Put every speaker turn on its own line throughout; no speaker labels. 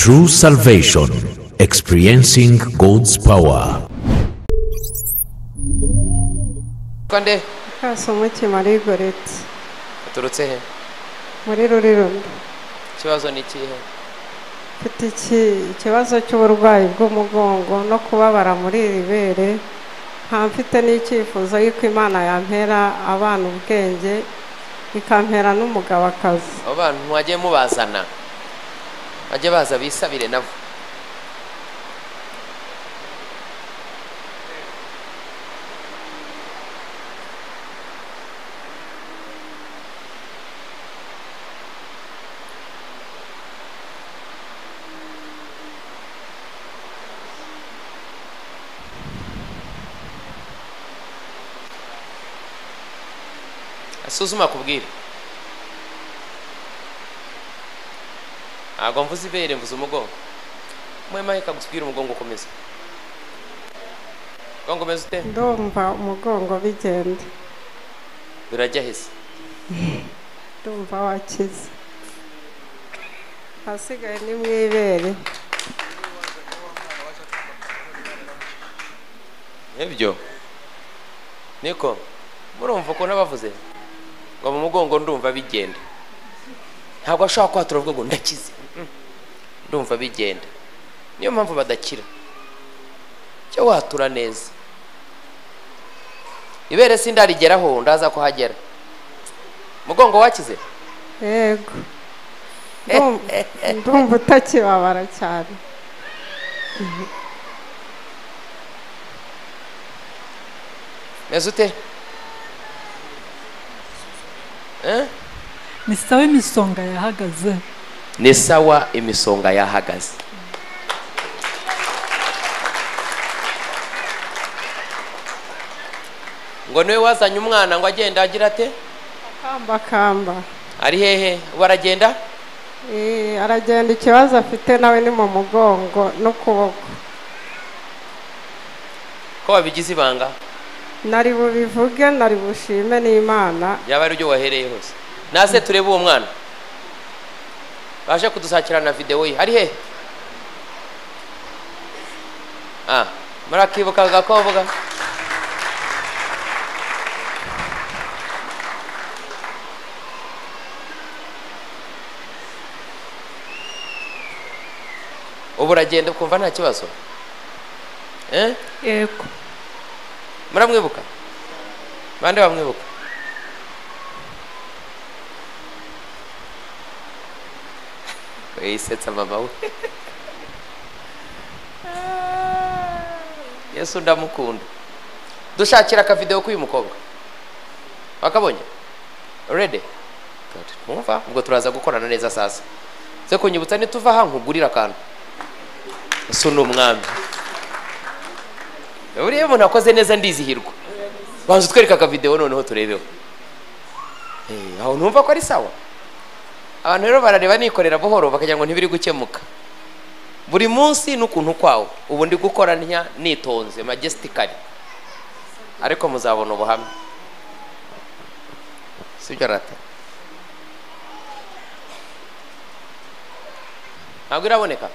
True salvation, experiencing God's power.
Kwande
Kasumuki Marigoreti.
Uturutse he?
Muri Rurirundo.
Ikibazo ni ikihe?
Mfite ikibazo cy'uburwayi bw'umugongo no kubabara muri iri bere. Nta mfite n'icyifuzo yuko Imana yampera abana ubwenge ikampera n'umugabo akazi.
Abo bantu mwagiye mubazana, bajye baza bisabire nabo. Suzuma kubwira. Ntabwo mvuze ibere, mvuze umugongo. Mwema reka gusubira umugongo ukomeza. Umugongo umeze ute?
Ndumva umugongo bigenda.
Birajya hese?
Ndumva wakize. Hasigaye ni mu ibere.
Nibyo. Niko murumva ko nabavuze ngo mu mugongo ndumva bigenda. Ntabwo ashobora kwatura avuga ngo ndakize. Ndumva bigenda. Niyo mpamvu badakira. Cyo watura neza. Ibere sindarigeraho ndaza kuhagera. Mugongo wakize?
Yego. Ndumva utakibabara cyane.
Meze ute?
Ni sawa imisonga yahagaze.
Ni sawa imisonga yahagaze. Ngo niwe wazanye umwana ngo agenda agira ate?
Akamba kamba.
Ari hehe? Baragenda?
Aragenda, ikibazo afite nawe ni mu mugongo n'ukuboko.
Ko wabigize ibanga?
Nari bubivuge, nari bushime n'Imana.
Yaba ari byo wahereye hose. Naze turebe uwo mwana. Baje kudusakira na video ye. Ari he? Ah, murakibuka gakobwa. Ubu uragenda ukumva nta kibazo?
Yego.
Muramwibuka? Bande bamwibuka? Yisetsa mama we. Yesu ndamukunda. Dushakira aka video k'uyu mukobwa. Wakabonye? Ready? Mwumva? Ubwo turaza gukorana neza sasa. Se kunyibutsa nituva aha nkugurira akantu. Yesu ni umwami. Buriya umuntu akoze neza ndizihirwa. Banza utwereka aka video noneho turebeho. Aho ntumva ko ari sawa. Abantu rero barareba nikorera buhoro bakagira ngo ntibiri gukemuka. Buri munsi n'ukuntu kwawo. Ubu ndi gukora ntya nitonze majestically. Ariko muzabona ubuhamya. Sibyo rata? Ntabwo iraboneka?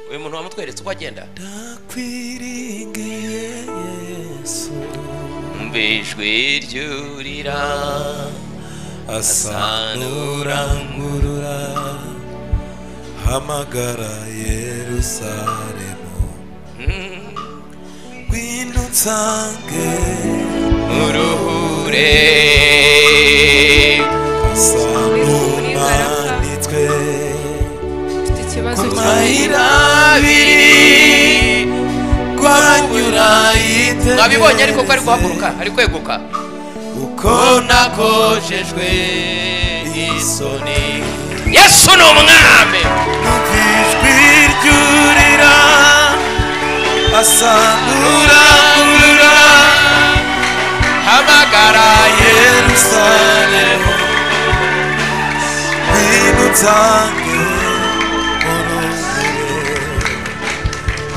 Uyu muntu wamutweretse uko agenda.
Ndakwiringiye Yesu,
ijwi ryurira
asa n'urangurura, hamagara Yerusalemu, ngwino unsange
uruhure,
asa n'umanitswe
ikibazo
ku mayira abiri kwanyura yitegereze.
Mwabibonye ariko ko ari guhaguruka, ari kweguka.
Uko
nakojejwe isoni. Yesu ni umwami.
Ijwi ryurira asa n'urangurura,
hamagara
Yerusalemu, ngwino unsange uruhure,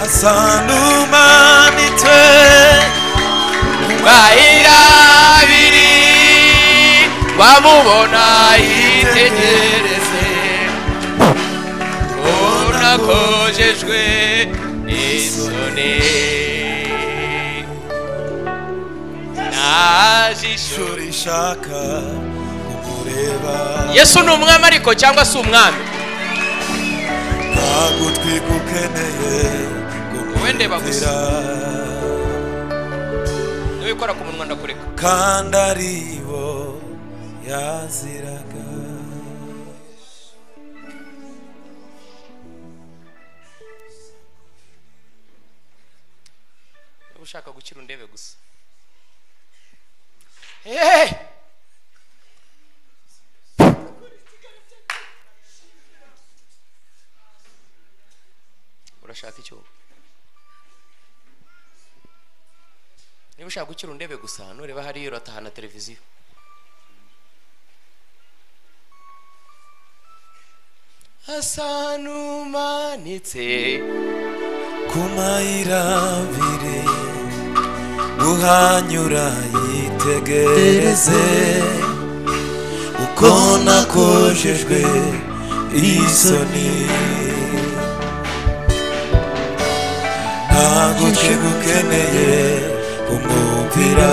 asa n'umanitswe
Namubona yitegereze unakojejwe n'isoni nta jisho
rishaka kumureba.
Yesu ni umwami ariko cyangwa si umwami?
Nta gutwi gukeneye
Wendeba gusa.
kumvira
Niwikora ku munwa ndakureka.
Kandi aribo yaziraga.
Niba ushaka gukira undebe gusa. Hey! Urashaka icyo? Niba ushaka gukira undebe gusa, nureba hariya uratahana televiziyo. Asa n'umanitse
ku mayira abiri, uhanyura yitegereze uko nakojejwe isoni. Nta gutwi gukeneye kumwumvira,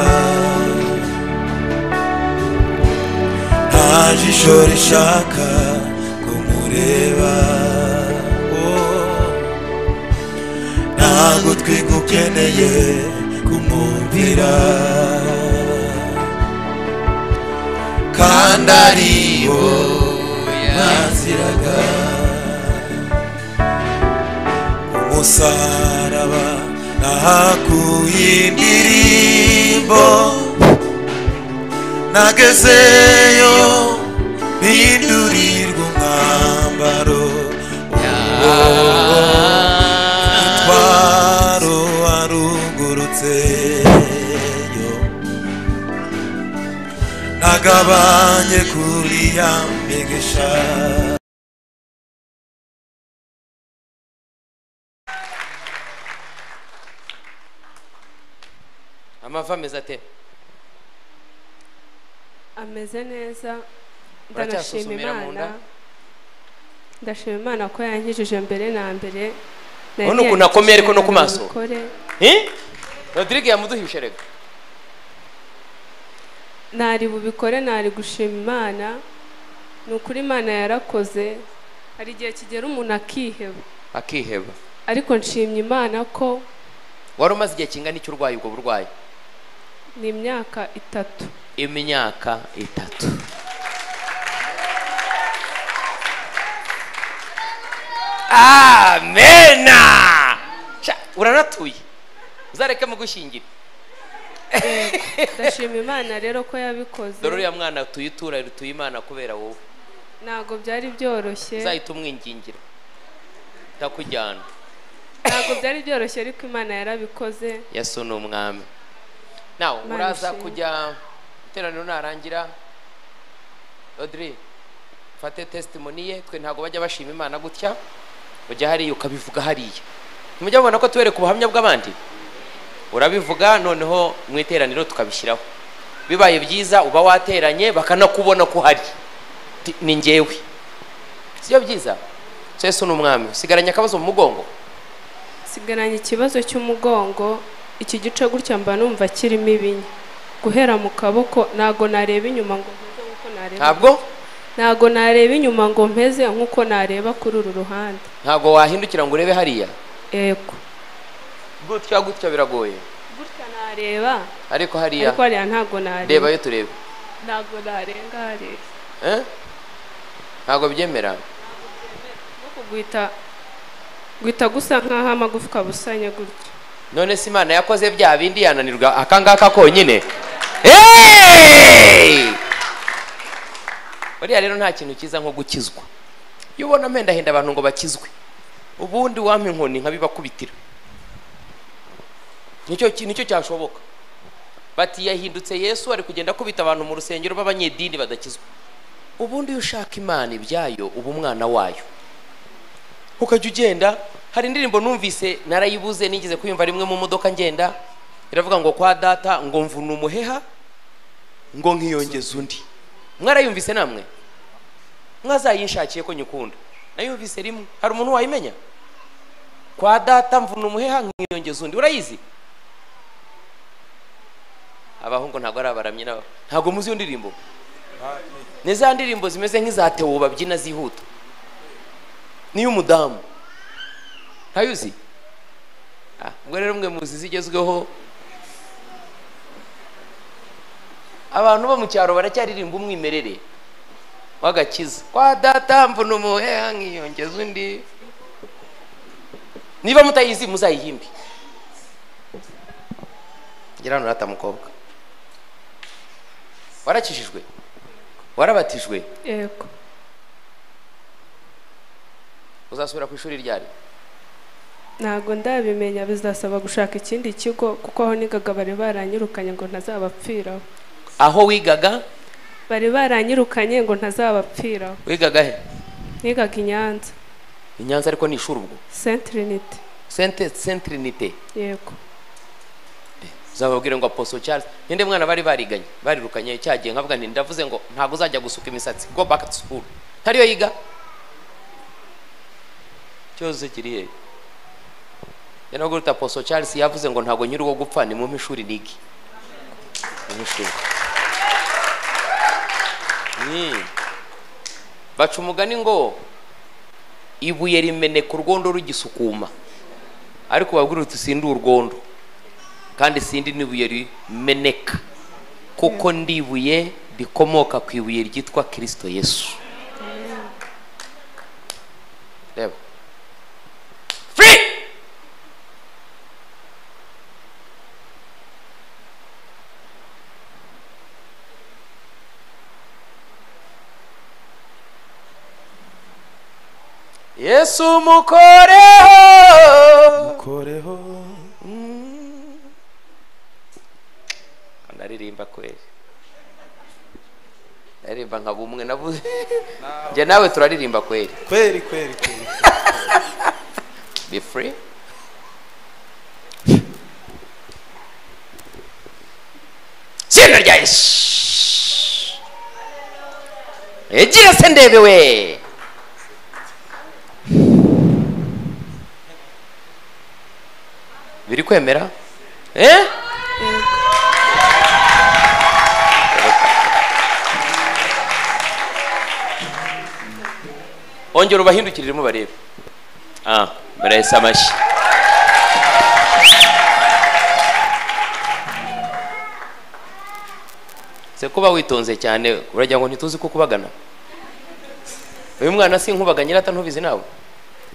nta jisho rishaka kumureba. Oh, nta gutwi gukeneye kumwumvira, kandi aribo baziraga. Umusaraba nahakuye indirimbo, nagezeyo mpindurirwa umwambaro. Umutwaro warungurutseyo, nagabanye kuri ya migisha.
Amava ameze ate?
Ameze neza, ndanashima
Uracyasusumira mu nda?
Imana. Ndashima Imana ko yankijije mbere na mbere.
Urabona ukuntu akomeye ariko no ku maso?
Nabikore.
Eh? Rodrigue yamuduhishe rega.
Nari bubikore, nari gushima Imana. Ni ukuri Imana yarakoze. Hari igihe kigera umuntu akiheba,
Akiheba.
ariko nshimye Imana ko
Wari umaze igihe kingana iki urwaye ubwo burwayi?
ni imyaka 3.
Imyaka 3. Amena. Sha, uranatuye. Uzareke mu gushyingira.
Ndashima Imana rero ko yabikoze.
Dore uriya mwana tuyitura rutuye Imana kubera wowe.
Ntabwo byari byoroshye.
Uzahita umwingingira. Ndakujyana.
Ntabwo byari byoroshye ariko Imana yarabikoze.
Yesu ni umwami. Nawe
Imana
uraza
ishimwe.
kujya iteraniro narangira. Audrey, fate testimony ye, twe ntabwo bajya bashima Imana gutya. Ujya hariya ukabivuga hariya. Mujya mubona ko tubereka ubuhamya bw'abandi. Urabivuga noneho mu iteraniro tukabishyiraho. Bibaye byiza uba wateranye bakanakubona ko uhari. Ni njyewe. Sibyo byiza? So Yesu ni umwami. Usigaranye akabazo mu mugongo?
Sigaranye ikibazo cy'umugongo. Iki gice gutya mba numva kirimo ibinya. Guhera mu kaboko ntago nareba inyuma ngo mpeze nkuko nareba.
Ntabwo?
Ntago nareba inyuma ngo mpeze nkuko nareba kuri uru ruhande.
Ntabwo wahindukira ngo urebe hariya?
Yego.
Gutya gutya biragoye.
Gutya nareba.
Ariko hariya.
Ariko hariya ntago nareba.
Reba yo turebe.
Ntago narenga hariya.
Eh? Ntago byemera.
Nko guhita gusa nkaho amagufwa abusanye gutya.
None se Imana yakoze bya bindi yananirwa akangaka konyine? Hey! Buriya rero nta kintu cyiza nko gukizwa. Iyo ubona mpendahenda abantu ngo bakizwe, ubundi wampa inkoni nkabibakubitira. Nicyo cyashoboka. Bati yahindutse Yesu ari kugenda akubita abantu mu rusengero b'abanyedini badakizwa. Ubundi iyo ushaka Imana ibyayo uba umwana wayo. Ukajya ugenda. Hari indirimbo numvise narayibuze nigeze kuyumva rimwe mu modoka ngenda, iravuga ngo kwa data ngo mvuna umuheha ngo nkiyongeza undi. Mwarayumvise namwe? Mwazayinshakiye ko nyukunda. Nayumvise rimwe. Hari umuntu wayimenya? Kwa data mvuna umuheha nkiyongeza undi. Urayizi? Abahungu ntabwo ari abaramyi nabo. Ntabwo muzi iyo ndirimbo. Ni za ndirimbo zimeze nk'iza Theo babyina zihuta. Niyo umudamu. Ntayuzi? Ah, ubwo rero mwe muzi zigezweho. Abantu bo mu cyaro baracyaririmba umwimerere w'agakiza. Kwa data mvuna umuheha nkiyongeza undi. Niba mutayizi muzayihimbe. Ngira hano rata mukobwa. Warakijijwe? Warabatijwe?
Yego.
Uzasubira ku ishuri ryari?
Ntago ndabimenya, bizasaba gushaka ikindi kigo kuko aho nigaga bari baranyirukanye ngo ntazabapfiraho.
Aho wigaga?
Bari baranyirukanye ngo ntazabapfiraho.
Wigaga he?
Nigaga i Nyanza.
I Nyanza ariko ni ishuri ubwo?
Saint Trinité.
Saint Trinité.
Yego.
Uzababwire ngo Apostle Charles, ninde mwana bari bariganye, barirukanye cyagiye nkavuga nti ndavuze ngo ntago uzajya gusuka imisatsi, go back to school. Ntariyo yiga. Cyose kiriye. Yanaguruta Apostle Charles yavuze ngo ntago nyiri wo gupfa ni mu ishuri nigi. Mu ishuri. Baca umugani ngo ibuye rimeneka urwondo rugisukuma. Ariko babwira uti sindi urwondo. Kandi sindi n'ibuye rimeneka. Kuko ndi ibuye rikomoka ku ibuye ryitwa Kristo Yesu. Reba. Free! Yesu mukoreho.
Mukoreho.
Ndaririmba kweli. Ndaririmba nka bumwe navuze. Nje nawe turaririmba kweli.
Kweli kweli kweli.
Be free. Zina rya Yesu. Egira se ndebe we. Biri kwemera? Eh? Ongera ubahindukirire barebe. Ah, barahise amashyi. Se kuba witonze cyane uragira ngo ntituzi ko kubagana. Uyu mwana si nkubaganyira atantubizi nawe.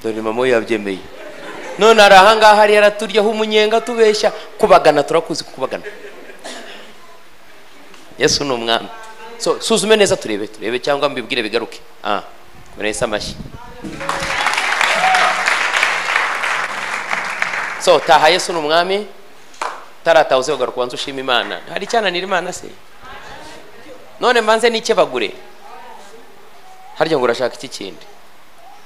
Dore mama we yabyemeye. None ari aha ngaha hari yaraturyaho umunyenga tubeshya kubagana turakuzi kubagana. Yesu ni umwami. So suzume neza turebe turebe cyangwa mbibwire bigaruke. Ah, barahise amashyi. So taha Yesu ni umwami. Tarata uze ugaruka ubanze ushima Imana. Hari icyananira Imana se? None mbanze n'ikebagure. Harya ngo urashaka iki kindi?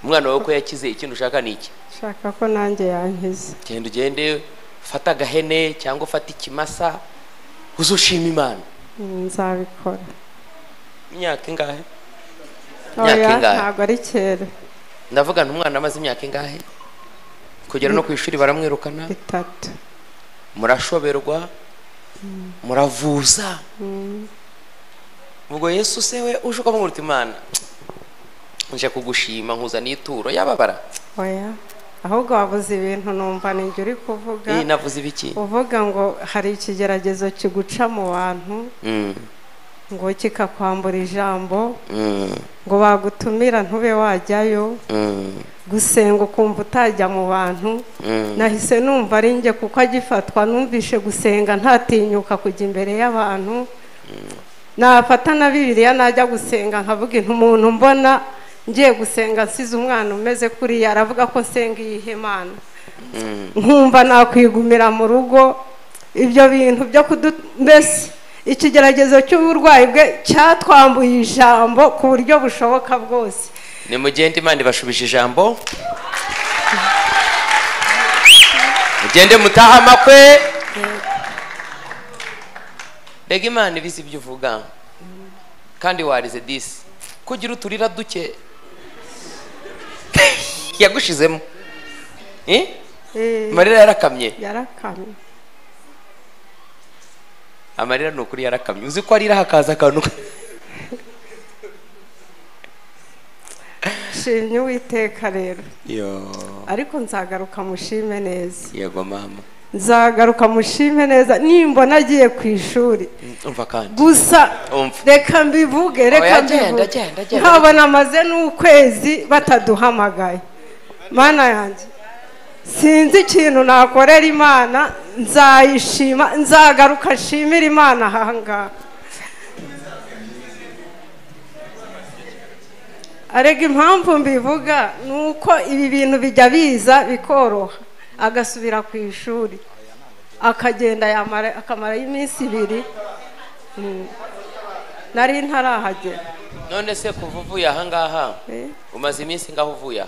Umwana wawe ko yakize ikindi ushaka ni iki?
Shaka ko nanjye yankize.
Genda ugende ufata agahene cyangwa ufata ikimasa uzushima Imana.
Nzabikora.
Imyaka ingahe? Imyaka ingahe?
Ntabwo ari kera.
Ndavuga nti umwana amaze imyaka ingahe? Kugera no ku ishuri baramwirukana?
3.
Murashoberwa, muravuza. Ubwo Yesu se we uje ukamwuruta Imana. Nje kugushima nkuzana ituro yababara.
Oya, ahubwo wavuze ibintu numva ninjye uri kuvuga.
Navuze ibiki?
Uvuga ngo hari ikigeragezo kiguca mu bantu. Ngo kikakwambura ijambo. Ngo bagutumira ntube wajyayo. Gusenga ukumva utajya mu bantu. Nahise numva ari njye kuko agifatwa numvishe gusenga ntatinyuka kujya imbere y'abantu. Nafata na Bibiliya najya gusenga nkavuga intu umuntu mbona ngiye gusenga nsize umwana umeze kuriya aravuga ko nsenga iyihe Mana. Nkumva nakwigumira mu rugo. Ibyo bintu byo mbese ikigeragezo cy'uburwayi bwe cyatwambuye ijambo ku buryo bushoboka bwose.
Nimugende Imana ibashubije ijambo. Mugende mutaha amakwe. Mbega Imana ibizi ibyo uvuga. Kandi warize disi kugira uturira duke yagushizemo. Amarira yarakamye.
Yarakamye.
Amarira ni ukuri yarakamye. Uzi ko arira hakaza akantu.
Shimye Uwiteka rero.
Yo.
Ariko nzagaruka mushime neza.
Yego mama.
Nzagaruka mushime neza nimbona agiye ku ishuri.
Umva kandi.
Gusa reka mbivuge, reka mbivuge. Nkabona amaze n'ukwezi bataduhamagaye. Mana yanjye. Sinzi ikintu nakorera Imana, nzayishima, nzagaruka nshimira Imana ahangaha. Arega impamvu mbivuga nuko ibi bintu bijya biza bikoroha, agasubira ku ishuri akagenda yamara akamara iminsi ibiri. Nari ntarahagera.
None se kuva uvuye ahangaha umaze iminsi ngaho uvuye?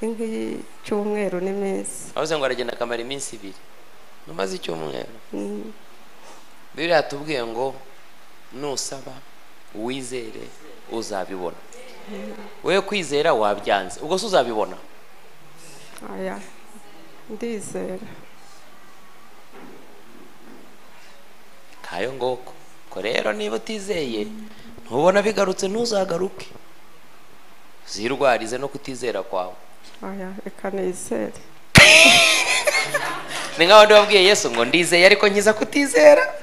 Nk'icyumweru n'iminsi.
Avuze ngo aragenda akamara iminsi ibiri. Umaze icyumweru. Bibiliya yatubwiye ngo nusaba uwizere uzabibona. Wewe kwizera wabyanze, ubwo se uzabibona?
Aya, ndizera.
Kayo ngoko. Ko rero niba utizeye ntubona bigarutse ntuzagaruke. Zirwarize no kutizera kwawe.
Aya, reka nizere.
Ni nk'abandi babwiye Yesu ngo ndizeye ariko nkiza kutizera.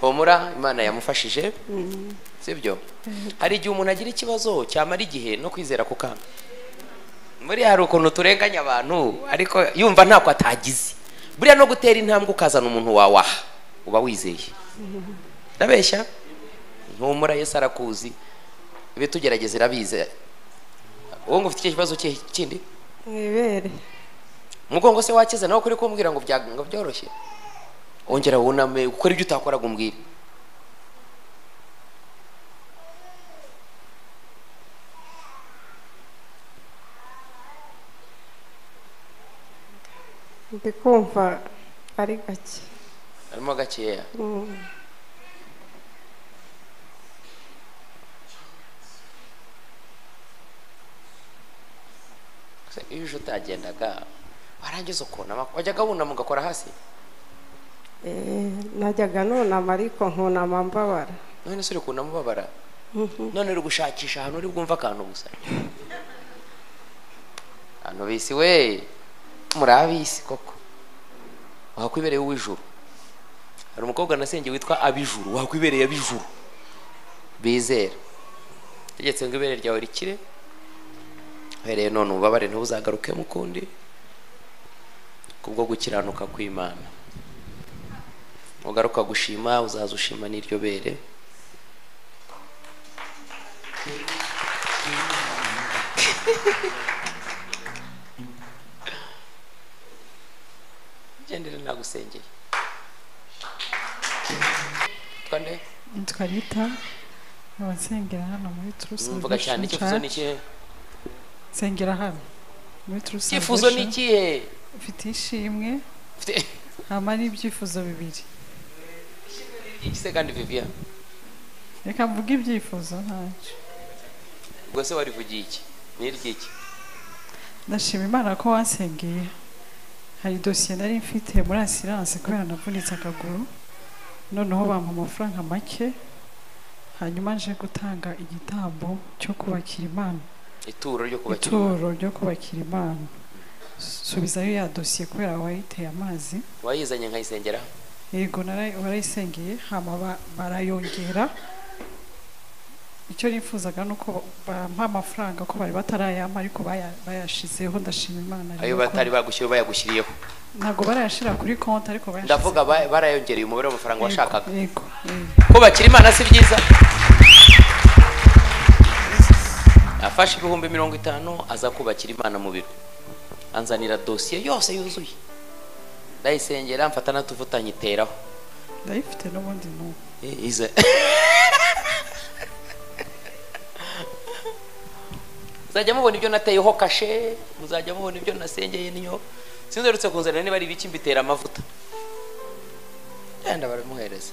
Humura, Imana yamufashije. Sibyo? Hari igihe umuntu agira ikibazo cyamara igihe no kwizera kukanga. Muri hari ukuntu turenganya abantu ariko yumva ntako atagize. Buriya no gutera intambwe ukazana umuntu wawe aha uba wizeye. Ndabeshya? Humura, Yesu arakuzi. Ibitugerageza irabize. Wowe ngo ufite ikibazo kindi?
Mwibere.
Umugongo se wakize nawe kuri kumbwira ngo ngo byoroshye. Ongera wuname ukora ibyo utakoraga umbwire.
Ndikumva ari gake.
Arimo gakeya. Iyo uje utagendaga warangiza ukunama, wajyaga wunama ugakora hasi?
Najyaga nunama ariko nkunama mbabara.
None se uri kunama ubabara? None uri gushakisha ahantu uri bwumva akantu gusa. Ahantu bisi we muri abisi koko. Wakwibereye uw'ijuru. Hari umukobwa nasenge witwa Abijuru, wakwibereye Abijuru. Bizera. Tegetse ngo ibere ryawe rikire. Uhereye none ubabare ntuzagaruke mukundi kubwo gukiranuka kw'Imana. Ugaruka gushima uzaza ushima n'iryo bere. Gendere nagusengeye. Twande?
Nitwa Rita, nkaba hano muri True Salvation.
Mvuga cyane, icyifuzo ni ikihe?
Nsengera hano muri True Salvation.
Icyifuzo ni ikihe?
Mfite ishimwe. Hama n'ibyifuzo bibiri.
Iki se kandi Vivian?
Reka mvuge ibyifuzo ntacyo.
Ubwo se warivugiye iki? Ni iryiki?
Ndashima Imana ko wansengeye. Hari dosiye nari mfite muri assurance kubera navunitse akaguru. Noneho bampa amafaranga make, hanyuma nje gutanga igitambo cyo kubakira Imana.
Ituro ryo kubakira Imana.
Ituro ryo kubakira Imana. Subizayo ya dosiye kubera wayiteye amazi.
Wayizanye nkayisengera?
Yego, warayisengeye, hama barayongera. Icyo nifuzaga nuko bampa amafaranga ko bari batarayampa ariko bayashizeho, ndashima Imana.
Ayo batari bagushyiriye bayagushyiriyeho.
Ntabwo barayashira kuri konti ariko bayashize.
Ndavuga barayongereye umubare w'amafaranga washakaga.
Yego.
Kubakira Imana si byiza. Afashe 50,000 aza kubakira Imana mu biro. Anzanira dosiye yose yuzuye. Ndayisengera mfata natuvuta nyiteraho.
Ndayifite n'ubundi mu.
Ize. Muzajya mubona ibyo nateyeho kashe, muzajya mubona ibyo nasengeye niyo. Sinzerutse kunzanira niba ari ibiki mbitera amavuta. Yenda baramuhereza.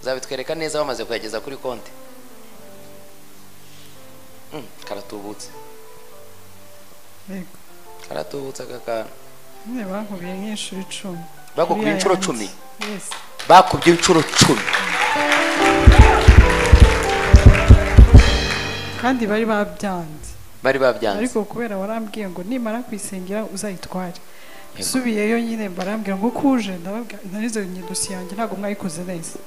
Uzabitwereka neza bamaze kuyageza kuri konti. Karatubutse.
Yego.
Karatubutse aka kantu.
Nyine bankubiye nk'inshuro 10.
Bakubiye inshuro 10?
Yes.
Bakubye inshuro 10.
Kandi bari babyanze.
Bari babyanze.
Ariko kubera warambwiye ngo nimara kwisengera uzayitware. Subiyeyo nyine barambwira ngo kuje, ndababwira narizo dosiye yanjye ntabwo mwayikoze neza.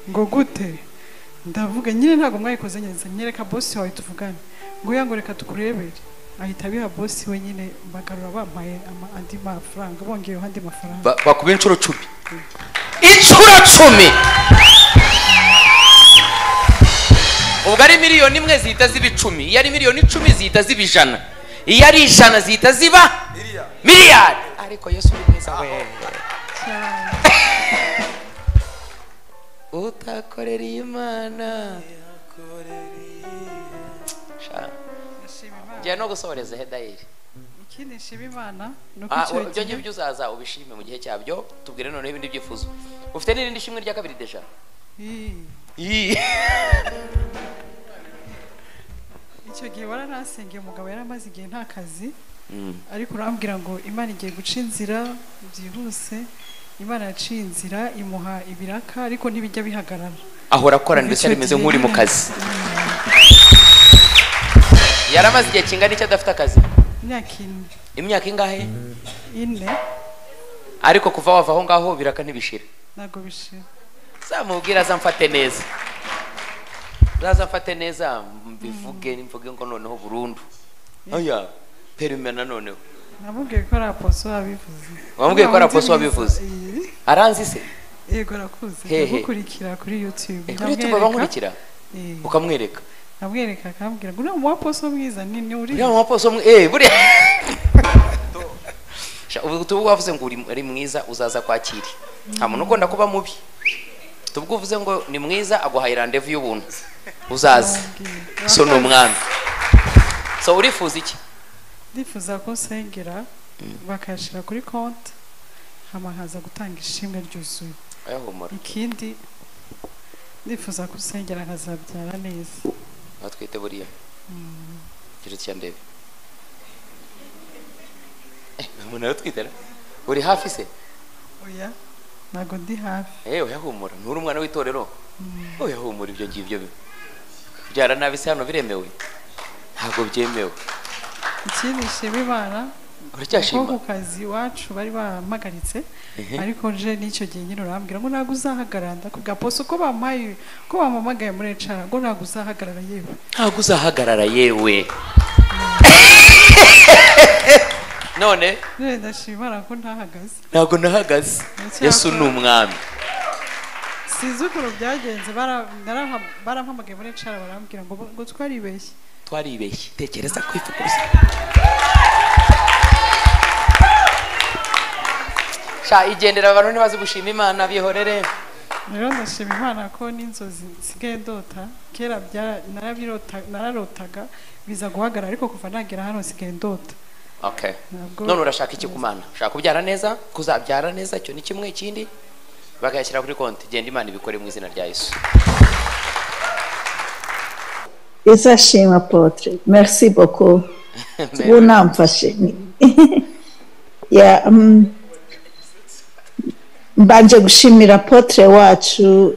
Ngo gute? Ndavuga nyine ntabwo mwayikoze neza, nyereka boss wawe tuvugane. Ngo yango reka tukurebere. Ahita abiha boss we nyine, bagarura bampaye andi mafaranga, bongeyeho andi mafaranga.
Bakuba inshuro 10. Inshuro 10. Ubwo ari miliyoni 1 zihita ziba 10, iyo ari miliyoni 10 zihita ziba 100, iyo ari 100 zihita ziba miliyari. Ariko Yesu ni mwiza we. Utakorera Imana. Ngiye no gusohoreza Hedayeri.
Ikindi nshima Imana nuko icyo
ibyo ngibyo uzaza ubishime mu gihe cyabyo, tubwire noneho ibindi byifuzo. Ufite n'irindi shimwe rya kabiri deja?
Icyo gihe waranasengeye, umugabo yaramaze igihe nta kazi, ariko urambwira ngo Imana igiye guca inzira byihuse. Imana yaciye inzira imuha ibiraka, ariko ntibijya bihagarara.
Ahora akora ndetse arimeze nk'uri mu kazi. Yaramaze igihe kingana iki adafite akazi?
Imyaka 4.
Imyaka ingahe?
4.
Ariko kuva wava aho ngaho biraka ntibishira.
Ntabwo bishira.
Zamubwira azamfate neza. Azamfate neza mbivuge nimvuge ngo noneho burundu. Oya, perimena noneho.
Namubwiye ko ari aposo wabivuze.
Wamubwiye ko ari aposo wabivuze? Aranzi se?
Yego arakuze. Ndagukurikira kuri YouTube.
Kuri YouTube bankurikira? Ukamwereka?
Namwereka akambwira ngo uriya mu aposo mwiza ni uri.
Uriya mu aposo mwiza buriya. Ubu tubu wavuze ngo uri mwiza uzaza kwakira. Nta muntu ukunda kuba mubi. Tubwo uvuze ngo ni mwiza aguhaye rendez-vous y'ubuntu. Uzaza. So ni umwami. So urifuza iki?
Ndifuza ko nsengera bakayashira kuri konti hama nkaza gutanga ishimwe ryuzuye.
Ayahumura.
Ikindi ndifuza ko nsengera nkazabyara neza.
Batwite buriya. Gira cya ndebe. Umuntu aratwitera? Uri hafi se?
Oya. Ntabwo ndi hafi.
Oya humura. Nturi umwana w'itorero? Oya humura ibyo ngibyo. Kubyara nabi se hano biremewe? Ntabwo byemewe.
Ikindi nshima Imana
uracyashima
ko ku kazi iwacu bari bampagaritse, ariko nje n'icyo gihe nyine urambwira ngo ntabwo uzahagarara. Ndakubwira poso ko bampaye ko bampamagaye muri HR ngo ntabwo uzahagarara yewe.
Ntabwo uzahagarara yewe. None
ndashima Imana ko ntahagaze.
Ntabwo nahagaze. Yesu ni umwami.
Sinzi ukuntu byagenze, barampamagaye muri HR barambwira ngo twaribeshye.
Twaribeshye. Tekereza kwifukuruza. Sha igendera abantu ntibazi gushima Imana bihorere.
Rero ndashima Imana ko n'inzozi nsigaye ndota, kera nararotaga biza guhagarara, ariko kuva nagera hano nsigaye ndota.
Okay. None urashaka iki ku Mana? Ushaka kubyara neza, kuzabyara neza, icyo ni kimwe, ikindi bakayashyira kuri konti. Genda Imana ibikore mu izina rya Yesu.
Yesu Apotre, merci beaucoup. Unamfashe. Ya mbanje gushimira Apotre wacu,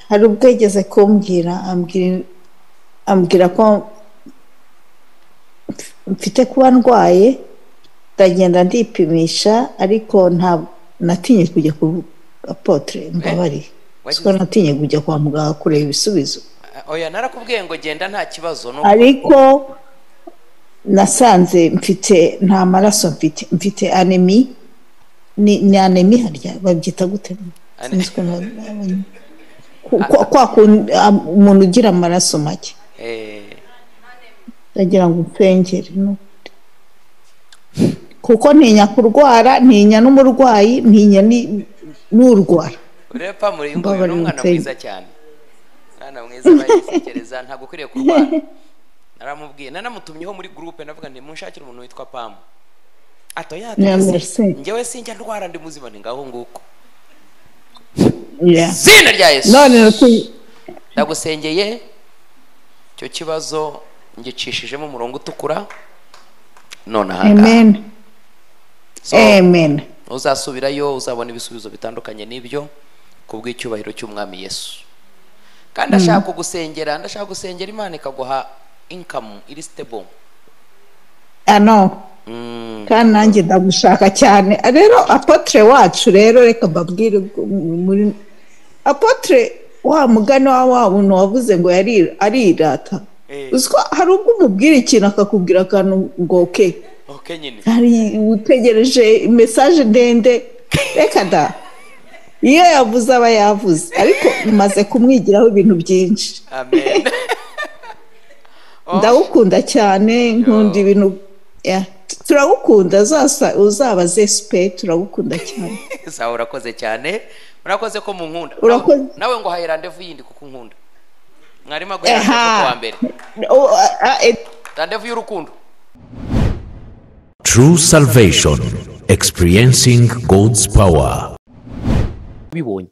hari ubwo yigeze kumbwira ambwira ko mfite kuba ndwaye, ndagenda ndipimisha, ariko nta natinye kujya ku Apotre, mbabari. Siko natinye kujya kwa muganga kureba ibisubizo.
Oya narakubwiye ngo genda nta kibazo no.
Ariko nasanze mfite nta maraso mfite anemi, ni anemi harya babyita gute? Kwa umuntu ugira amaraso make. Ndagira ngo mpengere no. Kuko ntinya kurwara, ntinya n'umurwayi, ntinya n'urwara.
Urepa muri ngo ni umwana mwiza cyane. Mwana mwiza bayisekereza ntabwo ukwiriye kurwara. Naramubwiye, nanamutumyeho muri groupe navuga nti munshakire umuntu witwa Pam. Ato ya njyewe sinjya ndwara ndi muzima, ni ngaho nguko. Zina rya Yesu. Ndagusengeye icyo kibazo ngicishijemo umurongo utukura none ahangaha.
Amen. Amen.
Uzasubirayo uzabona ibisubizo bitandukanye n'ibyo kubw'icyubahiro cy'umwami Yesu. Kandi ndashaka kugusengera, ndashaka gusengera Imana ikaguha income iri stable.
Ano. Kandi nanjye ndagushaka cyane. Rero apotre wacu rero reka mbabwire muri apotre wa mugani wa muntu wavuze ngo yari arirata. Uziko hari ubwo umubwira ikintu akakubwira akantu ngo okay.
Okay nyine.
Hari utegereje message ndende reka da. Iyo yavuze aba yavuze, ariko maze kumwigiraho ibintu byinshi.
Amen.
Ndagukunda cyane, nkunda ibintu turagukunda, uzabaze spe turagukunda cyane.
Sawa, urakoze cyane. Murakoze ko munkunda. Nawe ngo haye rendez-vous yindi kuko nkunda. Mwarimo aguye ku wa mbere. Rendez-vous y'urukundo.
True salvation, experiencing God's power.
Bibonye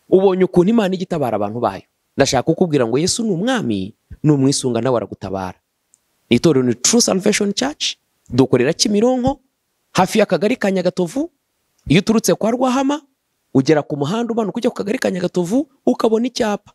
ubonye ukuntu Imana igitabara abantu bayo. Ndashaka kukubwira ngo Yesu ni umwami, ni umwisunga nawe aragutabara. Itorero ni True Salvation Church, dukorera Kimironko hafi y'akagari ka Nyagatovu. Iyo uturutse kwa Rwahama ugera ku muhanda umanuka ujya ku kagari ka Nyagatovu ukabona icyapa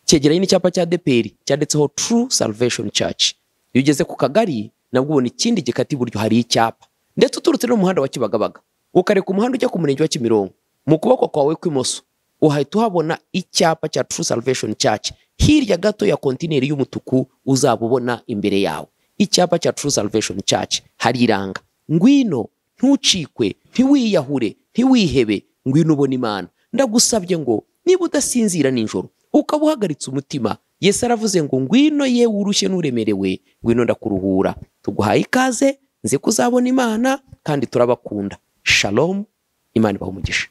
cyegeranye n'icyapa cya DPR cyanditseho True Salvation Church. Iyo ugeze ku kagari nabwo ubona ikindi gikati iburyo hari icyapa, ndetse uturutse no mu muhanda wa Kibagabaga ukareka umuhanda ujya ku murenge wa Kimironko, mu kuboko kwawe kw'imoso uhahita uhabona icyapa cya True Salvation Church. Hirya gato ya kontineri y'umutuku uzaba ubona imbere yawe icyapa cya True Salvation Church, hariranga. Ngwino, ntucikwe, ntiwiyahure, ntiwihebe, ngwino ubone Imana. Ndagusabye ngo niba udasinzira nijoro ukaba uhagaritse umutima, Yesu aravuze ngo ngwino yewe urushye n'uremerewe, ngwino ndakuruhura. Tuguhaye ikaze, nze kuzabona Imana kandi turabakunda. Shalom, Imana ibahe umugisha.